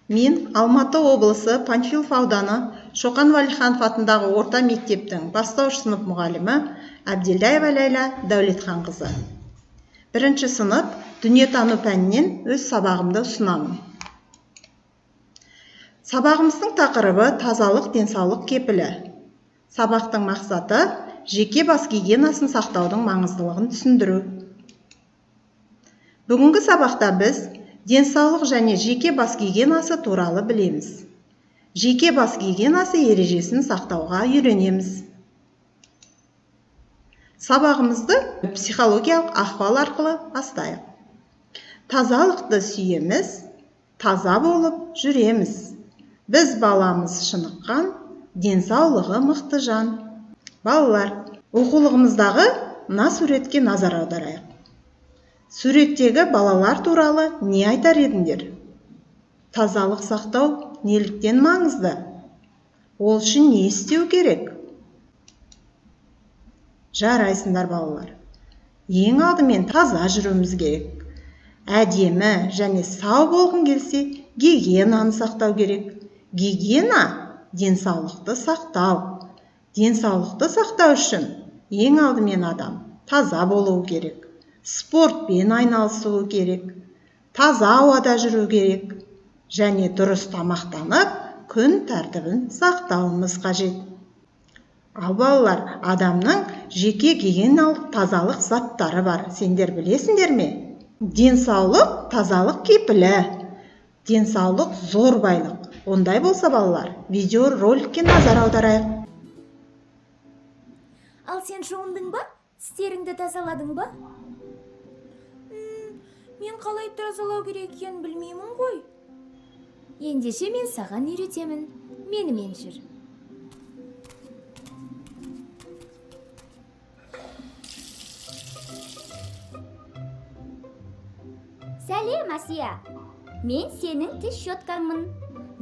Мен Алматы облысы Панфилов ауданы Шоқан Уәлиханов атындағы орта мектептің бастауыш сынып мұғалімі Әбделдаева Ләйла Дәулетханқызы. Бірінші сынып дүниетану пәнінен өз сабағымды ұсынамын. Сабағымыздың тақырыбы тазалық денсаулық кепілі. Сабақтың мақсаты жеке бас гигиенасын сақтаудың маңыздылығын түсіндіру. Бүгінгі сабақта біз денсаулық және жеке бас гигиенасы туралы білеміз. Жеке бас гигиенасы ережесін сақтауға үйренеміз. Сабағымызды психологиялық ахуал арқылы бастайық. Тазалықты сүйеміз, таза болып жүреміз. Біз баламыз шыныққан, денсаулығы мықты жан. Балалар, оқулығымыздағы мына суретке назар аударайық. Суреттегі балалар туралы не айтар едіңдер? Тазалық сақтау неліктен маңызды? Ол үшін не істеу керек? Жарайсыңдар, балалар. Ең алдымен таза жүруіміз керек. Әдемі және сау болғың келсе, гигиенаны сақтау керек. Гигиена денсаулықты сақтау. Денсаулықты сақтау үшін ең алдымен адам таза болуы керек. Спортпен айналысуы керек, таза ауада жүру керек және дұрыс тамақтанып, күн тәртібін сақтауымыз қажет. Ал балалар, адамның жеке гигиеналық тазалық заттары бар. Сендер білесіңдер ме? Денсаулық тазалық кепілі. Денсаулық зор байлық. Ондай болса, балалар, видеороликке назар аударайық. Ал сен жуындың ба? Тістеріңді тазаладың ба? Мен қалай тазалау керек екенін білмеймін ғой. Ендеше мен саған үйретемін. Менімен жүр. Сәлем, Асия. Мен сенің тіс щеткаңмын.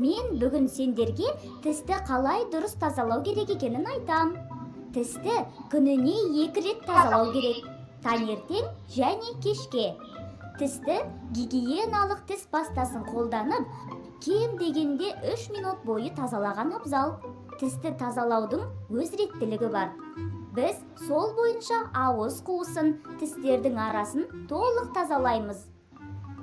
Мен бүгін сендерге тісті қалай дұрыс тазалау керек екенін айтам. Тісті күніне 2 рет тазалау керек. Таңертең және кешке. Тісті гигиеналық тіс пастасын қолданып, кем дегенде 3 минут бойы тазалаған абзал. Тісті тазалаудың өз реттілігі бар. Біз сол бойынша ауыз қуысын, тістердің арасын толық тазалаймыз.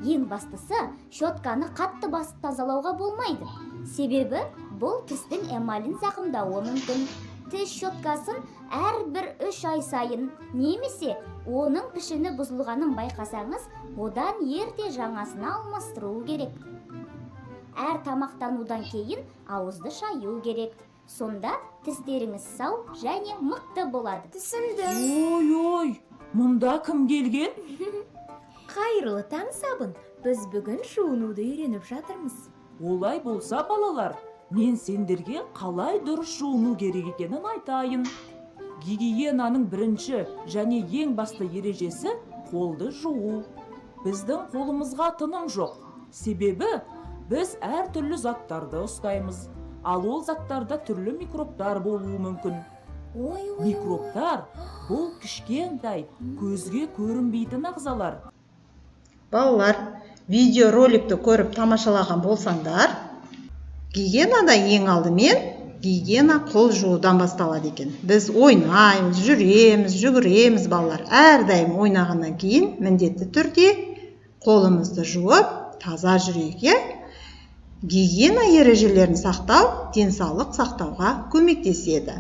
Ең бастысы, щетканы қатты басып тазалауға болмайды. Себебі бұл тістің эмалін зақымдауы мүмкін. Тіс щеткасын әрбір 3 ай сайын немесе оның пішіні бұзылғанын байқасаңыз, одан ерте жаңасына алмастыру керек. Әр тамақтанудан кейін ауызды шаю керек. Сонда тістеріңіз сау және мықты болады. Түсіндім. Ой-ой, мұнда кім келген? Қайырлы таң, Сабын. Біз бүгін жуынуды үйреніп жатырмыз. Олай болса, балалар, мен сендерге қалай дұрыс жуыну керек екенін айтайын. Гигиенаның бірінші және ең басты ережесі қолды жуу. Біздің қолымызға тыным жоқ. Себебі біз әртүрлі заттарды ұстаймыз. Ал ол заттарда түрлі микробтар болуы мүмкін. Ой, ой, ой. Микробтар бұл кішкентай, көзге көрінбейтін ағзалар. Балалар, видеороликті көріп тамашалаған болсаңдар, гигиенада ең алдымен гигиена қол жуудан басталады екен. Біз ойнаймыз, жүреміз, жүгіреміз, балалар. Әрдайым ойнағаннан кейін міндетті түрде қолымызды жуып, таза жүрейік, иә? Гигиена ережелерін сақтау денсаулық сақтауға көмектеседі.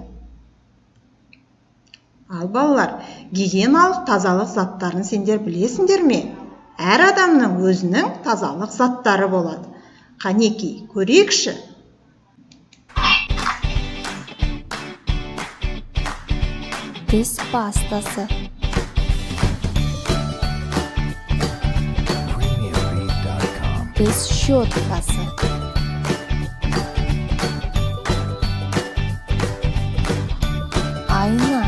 Ал балалар, гигиеналық тазалық заттарын сендер білесіңдер ме? Әр адамның өзінің тазалық заттары болады. Қанекей, көрейікші. Тіс пастасы. Тіс щеткасы. Айна.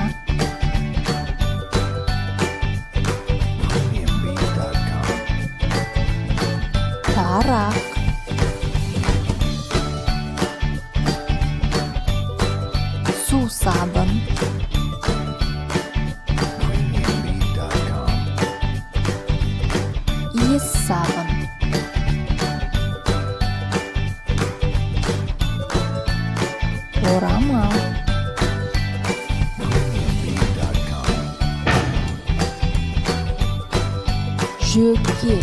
Тарақ. Сусабын. Иіс сабын. Орамал. premiumbeat.com. Жөке.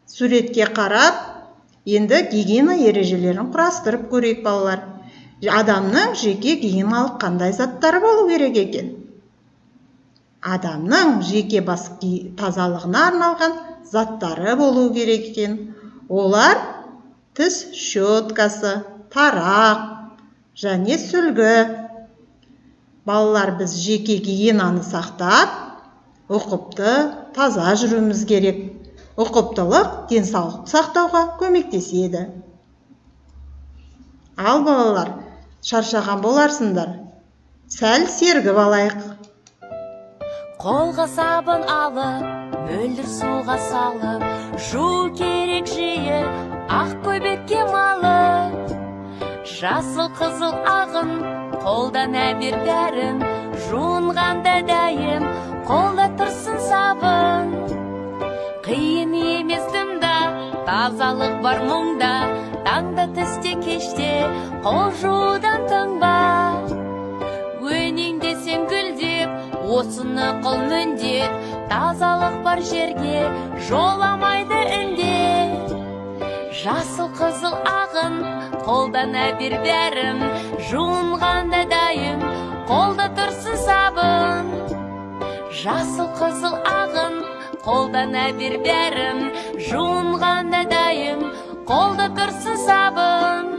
Суретке қарап, енді гигиена ережелерін құрастырып көрейік, балалар. Адамның жеке гигиеналық қандай заттары болу керек екен? Адамның жеке бас тазалығына арналған заттары болу керек екен. Олар тіс щеткасы, тарақ және сүлгі. Балалар, біз жеке гигиенаны сақтап, ұқыпты, таза жүруіміз керек. Ұқыптылық денсаулықты сақтауға көмектеседі. Ал балалар, шаршаған боларсыңдар. Сәл сергіп алайық. Қолға сабын алып, мөлдір суға салып, жуу керек жиі, ақ көбекке малып. Жасыл, қызыл ағын, қолдан әбер бәрін, жуынғанда дайым, қолда тұрсын сабын. Қиын емес дымда, тазалық бар мұңда, таңда, түсте, кеште, қол жуудан тыңба. Өнең десең гүлдеп, осыны қыл міндет, тазалық бар жерге жоламайды індет. Жасыл, қызыл ағын, қолдан әбер бәрін, жуынғанда дайым, қолда тұрсын сабын. Жасыл, қызыл ағын, қолдан әбер бәрін, жуынғанда дайым, қолда тұрсын сабын.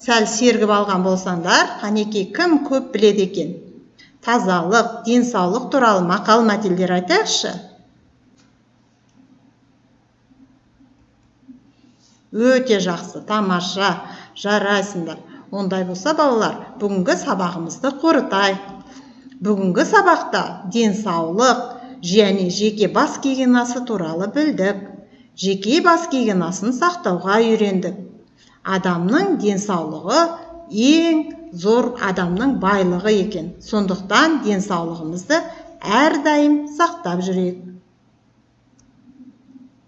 Сәл сергіп алған болсаңдар, қанекей, кім көп біледі екен? Тазалық, денсаулық туралы мақал мәтелдер айтайықшы. Өте жақсы, тамаша, жарайсыңдар. Ондай болса, балалар, бүгінгі сабағымызды қорытайық. Бүгінгі сабақта денсаулық және жеке бас гигиенасы туралы білдік. Жеке бас гигиенасын сақтауға үйрендік. Адамның денсаулығы ең зор адамның байлығы екен. Сондықтан денсаулығымызды әрдайым сақтап жүрейік.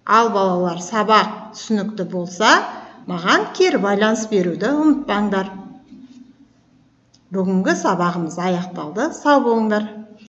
Ал балалар, сабақ түсінікті болса, маған кері байланыс беруді ұмытпаңдар. Бүгінгі сабағымыз аяқталды. Сау болыңдар.